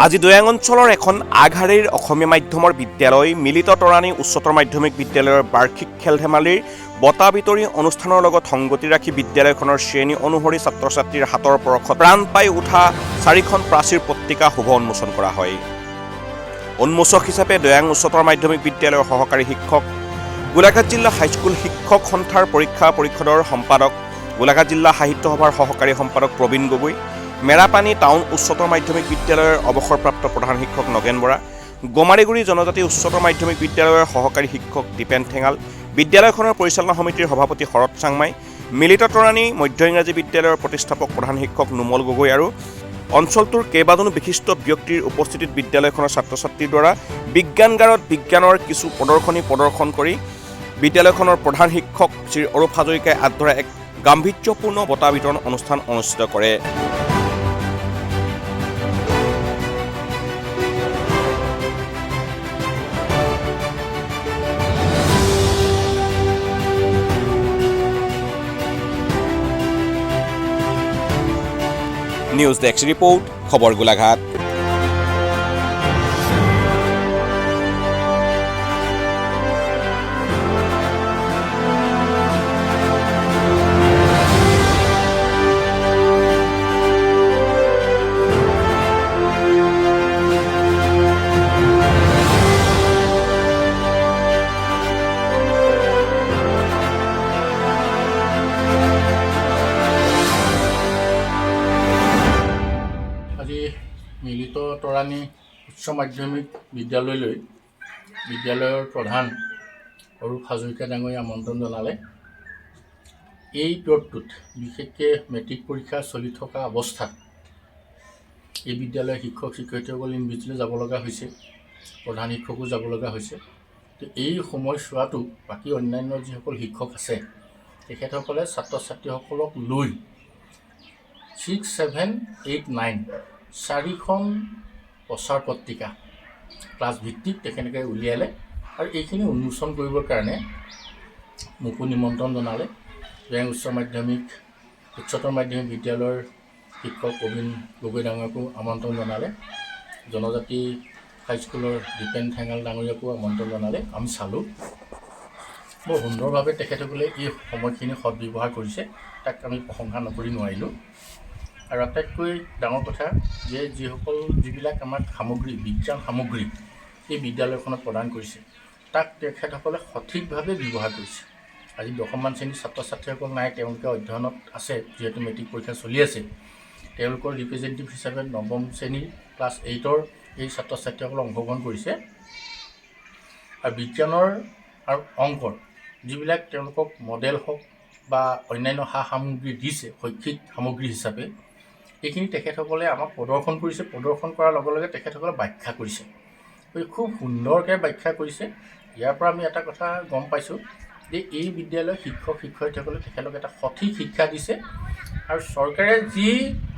আজি দৈয়াং অঞ্চলৰ এখন আগশাৰীৰ অসমীয়া মাধ্যমৰ বিদ্যালয় মিলিত তৰাণী উচ্চতৰ মাধ্যমিক বিদ্যালয়ৰ বাৰ্ষিক খেল ধেমালিৰ বঁটা বিতৰণী অনুষ্ঠানৰ লগত সংগতি ৰাখি বিদ্যালয়খনৰ শ্ৰেণী অনুসৰি ছাত্ৰ ছাত্ৰীৰ হাতৰ পৰশত প্ৰাণ পাই উঠা চাৰিখন প্ৰাচীৰ পত্ৰিকা শুভ উন্মোচন কৰা হয়। উন্মোচক হিচাপে দৈয়াং উচ্চতৰ মাধ্যমিক বিদ্যালয়ৰ সহকাৰী শিক্ষক, গোলাঘাট জিলা হাইস্কুল শিক্ষক সন্থাৰ পৰীক্ষা পৰিষদৰ সম্পাদক, গোলাঘাট জিলা সাহিত্য সভাৰ সহকাৰী সম্পাদক প্ৰবীণ গগৈ, মেৰাপানী টাউন উচ্চতৰ মাধ্যমিক বিদ্যালয়ৰ অৱসৰপ্ৰাপ্ত প্ৰধান শিক্ষক নগেন বৰা, গমাৰিগুৰি জনজাতি উচ্চতৰ মাধ্যমিক বিদ্যালয়ৰ সহকাৰী শিক্ষক দীপেন ঠেঙাল, বিদ্যালয়খনৰ পৰিচালনা সমিতিৰ সভাপতি শৰৎ চাংমাই, মিলিত তৰাণী মধ্য ইংৰাজী বিদ্যালয়ৰ প্ৰতিষ্ঠাপক প্ৰধান শিক্ষক নোমল গগৈ আৰু অঞ্চলটোৰ কেইবাজনো বিশিষ্ট ব্যক্তিৰ উপস্থিতিত বিদ্যালয়খনৰ ছাত্ৰ ছাত্ৰীৰ দ্বাৰা বিজ্ঞানগাৰত বিজ্ঞানৰ কিছু প্ৰদৰ্শনী প্ৰদৰ্শন কৰি বিদ্যালয়খনৰ প্ৰধান শিক্ষক শ্ৰী অৰূপ হাজৰিকাই আঁত ধৰা এক গাম্ভীৰ্যপূৰ্ণ বঁটা বিতৰণ অনুষ্ঠান অনুষ্ঠিত কৰে। নিউজ ডেস্ক ৰিপৰ্ট, খবৰ গোলাঘাট। আজি মিলিত তৰাণী উচ্চ মাধ্যমিক বিদ্যালয়লৈ বিদ্যালয়ৰ প্ৰধান অৰূপ হাজৰিকা ডাঙৰীয়াই আমন্ত্ৰণ জনালে। এই পিৰিয়ডটোত, বিশেষকৈ মেট্ৰিক পৰীক্ষা চলি থকা অৱস্থাত এই বিদ্যালয়ৰ শিক্ষক শিক্ষয়িত্ৰীসকল ইউনিভাৰ্চিটিলৈ যাব লগা হৈছে, প্ৰধান শিক্ষকো যাব লগা হৈছে। তো এই সময়ছোৱাটো বাকী অন্যান্য যিসকল শিক্ষক আছে, তেখেতসকলে ছাত্ৰ ছাত্ৰীসকলক লৈ 6, 7, 8, 9 চাৰিখন প্ৰচাৰ পত্ৰিকা ক্লাছ ভিত্তিক তেখেতলোকে উলিয়ালে আৰু এইখিনি উন্মোচন কৰিবৰ কাৰণে মোকো নিমন্ত্ৰণ জনালে। দৈয়াং উচ্চতৰ মাধ্যমিক বিদ্যালয়ৰ শিক্ষক প্ৰবীণ গগৈ ডাঙৰীয়াকো আমন্ত্ৰণ জনালে, জনজাতি হাইস্কুলৰ দীপেন ঠেঙাল ডাঙৰীয়াকো আমন্ত্ৰণ জনালে। আমি চালোঁ, বৰ সুন্দৰভাৱে তেখেতসকলে এই সময়খিনি সদব্যৱহাৰ কৰিছে, তাক আমি প্ৰশংসা নকৰি নোৱাৰিলোঁ। আৰু আটাইতকৈ ডাঙৰ কথা যে যিবিলাক আমাক সামগ্ৰী, বিজ্ঞান সামগ্ৰী এই বিদ্যালয়খনত প্ৰদান কৰিছে, তাক তেখেতসকলে সঠিকভাৱে ব্যৱহাৰ কৰিছে। আজি দশমমান শ্ৰেণীৰ ছাত্ৰ ছাত্ৰীসকল নাই, তেওঁলোকে অধ্যয়নত আছে, যিহেতু মেট্ৰিক পৰীক্ষা চলি আছে। তেওঁলোকৰ ৰিপ্ৰেজেণ্টেটিভ হিচাপে নৱম শ্ৰেণীৰ ক্লাছ 8ৰ এই ছাত্ৰ ছাত্ৰীসকলে অংশগ্ৰহণ কৰিছে আৰু বিজ্ঞানৰ আৰু অংকৰ যিবিলাক তেওঁলোকক মডেল হওক বা অন্যান্য সা সামগ্ৰী দিছে শৈক্ষিক সামগ্ৰী হিচাপে, এইখিনি তেখেতসকলে আমাক প্ৰদৰ্শন কৰিছে। প্ৰদৰ্শন কৰাৰ লগে লগে তেখেতসকলে ব্যাখ্যা কৰিছে, গতিকে খুব সুন্দৰকৈ ব্যাখ্যা কৰিছে। ইয়াৰ পৰা আমি এটা কথা গম পাইছোঁ যে এই বিদ্যালয়ৰ শিক্ষক শিক্ষয়িত্ৰীসকলে তেখেতলোকে এটা সঠিক শিক্ষা দিছে আৰু চৰকাৰে যি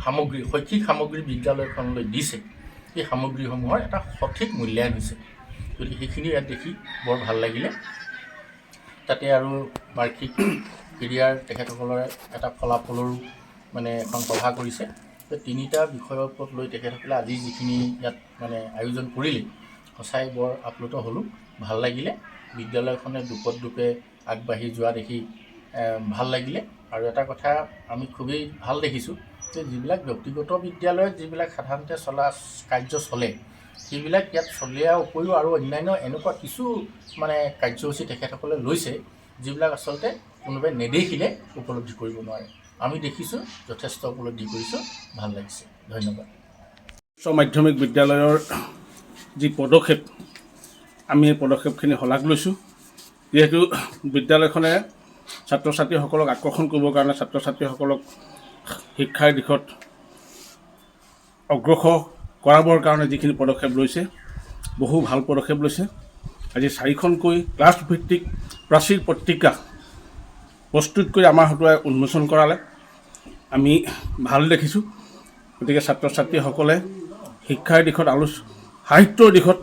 সামগ্ৰী, শৈক্ষিক সামগ্ৰী বিদ্যালয়খনলৈ দিছে, সেই সামগ্ৰীসমূহৰ এটা সঠিক মূল্যায়ন হৈছে। গতিকে সেইখিনি ইয়াত দেখি বৰ ভাল লাগিলে। তাতে আৰু বাৰ্ষিক ক্ৰীড়াৰ তেখেতসকলৰ এটা ফলাফলৰো মানে এখন সভা কৰিছে। তিনিটা বিষয়ৰ ওপৰত লৈ তেখেতসকলে আজি যিখিনি ইয়াত মানে আয়োজন কৰিলে, সঁচাই বৰ আপ্লুত হ'লোঁ, ভাল লাগিলে। বিদ্যালয়খনে দোপত দোপে আগবাঢ়ি যোৱা দেখি ভাল লাগিলে। আৰু এটা কথা আমি খুবেই ভাল দেখিছোঁ যে যিবিলাক ব্যক্তিগত বিদ্যালয়ত যিবিলাক সাধাৰণতে চলা কাৰ্য চলে, সেইবিলাক ইয়াত চলিয়াৰ উপৰিও আৰু অন্যান্য এনেকুৱা কিছু মানে কাৰ্যসূচী তেখেতসকলে লৈছে, যিবিলাক আচলতে কোনোবাই নেদেখিলে উপলব্ধি কৰিব নোৱাৰে। আমি দেখিছোঁ, যথেষ্ট উপলব্ধি কৰিছোঁ, ভাল লাগিছে। ধন্যবাদ। উচ্চ মাধ্যমিক বিদ্যালয়ৰ যি পদক্ষেপ, আমি এই পদক্ষেপখিনি শলাগ লৈছোঁ। যিহেতু বিদ্যালয়খনে ছাত্ৰ ছাত্ৰীসকলক আকৰ্ষণ কৰিবৰ কাৰণে, ছাত্ৰ ছাত্ৰীসকলক শিক্ষাৰ দিশত অগ্ৰসৰ কৰাবৰ কাৰণে যিখিনি পদক্ষেপ লৈছে, বহু ভাল পদক্ষেপ লৈছে। আজি চাৰিখনকৈ ক্লাছ ভিত্তিক প্ৰাচীৰ পত্ৰিকা প্ৰস্তুত কৰি আমাৰ হতুৱাই উন্মোচন কৰালে, আমি ভাল দেখিছোঁ। গতিকে ছাত্ৰ ছাত্ৰীসকলে শিক্ষাৰ দিশত, সাহিত্যৰ দিশত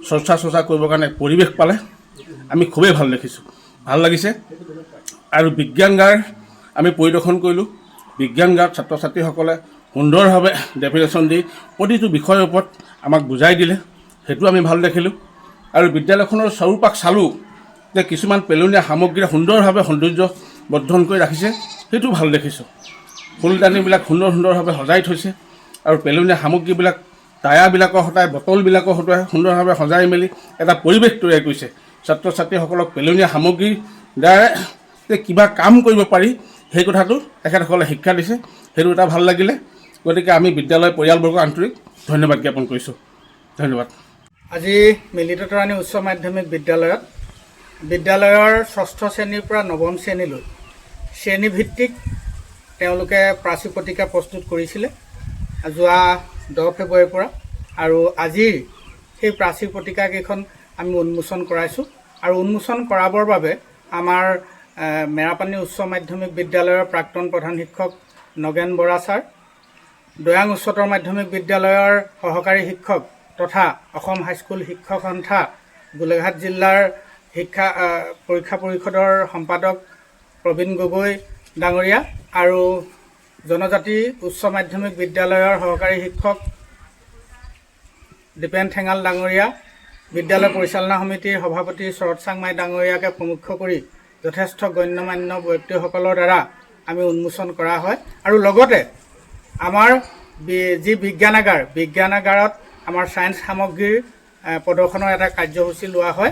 চৰ্চা চৰ্চা কৰিবৰ কাৰণে এক পৰিৱেশ পালে। আমি খুবেই ভাল দেখিছোঁ, ভাল লাগিছে। আৰু বিজ্ঞানগাৰ আমি পৰিদৰ্শন কৰিলোঁ। বিজ্ঞানগাৰত ছাত্ৰ ছাত্ৰীসকলে সুন্দৰভাৱে ডেফিনেশ্যন দি প্ৰতিটো বিষয়ৰ ওপৰত আমাক বুজাই দিলে, সেইটো আমি ভাল দেখিলোঁ। আৰু বিদ্যালয়খনৰ চৌপাশ চালোঁ যে কিছুমান পেলনীয়া সামগ্ৰীৰে সুন্দৰভাৱে সৌন্দৰ্য বৰ্ধন কৰি ৰাখিছে, সেইটো ভাল দেখিছোঁ। ফুলদানিবিলাক সুন্দৰ সুন্দৰভাৱে সজাই থৈছে আৰু পেলনীয়া সামগ্ৰীবিলাক টায়াৰবিলাকৰ সতাই, বটলবিলাকৰ হতুৱাই সুন্দৰভাৱে সজাই মেলি এটা পৰিৱেশ তৈয়াৰ কৰিছে। ছাত্ৰ ছাত্ৰীসকলক পেলনীয়া সামগ্ৰীৰ দ্বাৰা যে কিবা কাম কৰিব পাৰি, সেই কথাটো তেখেতসকলে শিক্ষা দিছে, সেইটো এটা ভাল লাগিলে। গতিকে আমি বিদ্যালয় পৰিয়ালবৰ্গক আন্তৰিক ধন্যবাদ জ্ঞাপন কৰিছোঁ। ধন্যবাদ। আজি মিলিত তৰাণী উচ্চ মাধ্যমিক বিদ্যালয়ত বিদ্যালয়ৰ ষষ্ঠ শ্ৰেণীৰ পৰা নৱম শ্ৰেণীলৈ শ্ৰেণীভিত্তিক তেওঁলোকে প্ৰাচীৰ পত্ৰিকা প্ৰস্তুত কৰিছিলে যোৱা 10 ফেব্ৰুৱাৰীৰ পৰা আৰু আজিৰ সেই প্ৰাচীৰ পত্ৰিকাকেইখন আমি উন্মোচন কৰাইছোঁ। আৰু উন্মোচন কৰাবৰ বাবে আমাৰ মেৰাপানী উচ্চ মাধ্যমিক বিদ্যালয়ৰ প্ৰাক্তন প্ৰধান শিক্ষক নগেন বৰা ছাৰ, দৈয়াং উচ্চতৰ মাধ্যমিক বিদ্যালয়ৰ সহকাৰী শিক্ষক তথা অসম হাইস্কুল শিক্ষক সন্থা গোলাঘাট জিলাৰ শিক্ষা পৰীক্ষা পৰিষদৰ সম্পাদক প্ৰবীণ গগৈ ডাঙৰীয়া আৰু জনজাতি উচ্চ মাধ্যমিক বিদ্যালয়ৰ সহকাৰী শিক্ষক দীপেন ঠেঙাল ডাঙৰীয়া, বিদ্যালয় পৰিচালনা সমিতিৰ সভাপতি শৰৎ চাংমাই ডাঙৰীয়াকে প্ৰমুখ কৰি যথেষ্ট গণ্যমান্য ব্যক্তিসকলৰ দ্বাৰা আমি উন্মোচন কৰা হয়। আৰু লগতে আমাৰ যি বিজ্ঞানাগাৰ, বিজ্ঞানাগাৰত আমাৰ ছায়েন্স সামগ্ৰীৰ প্ৰদৰ্শনৰ এটা কাৰ্যসূচী লোৱা হয়।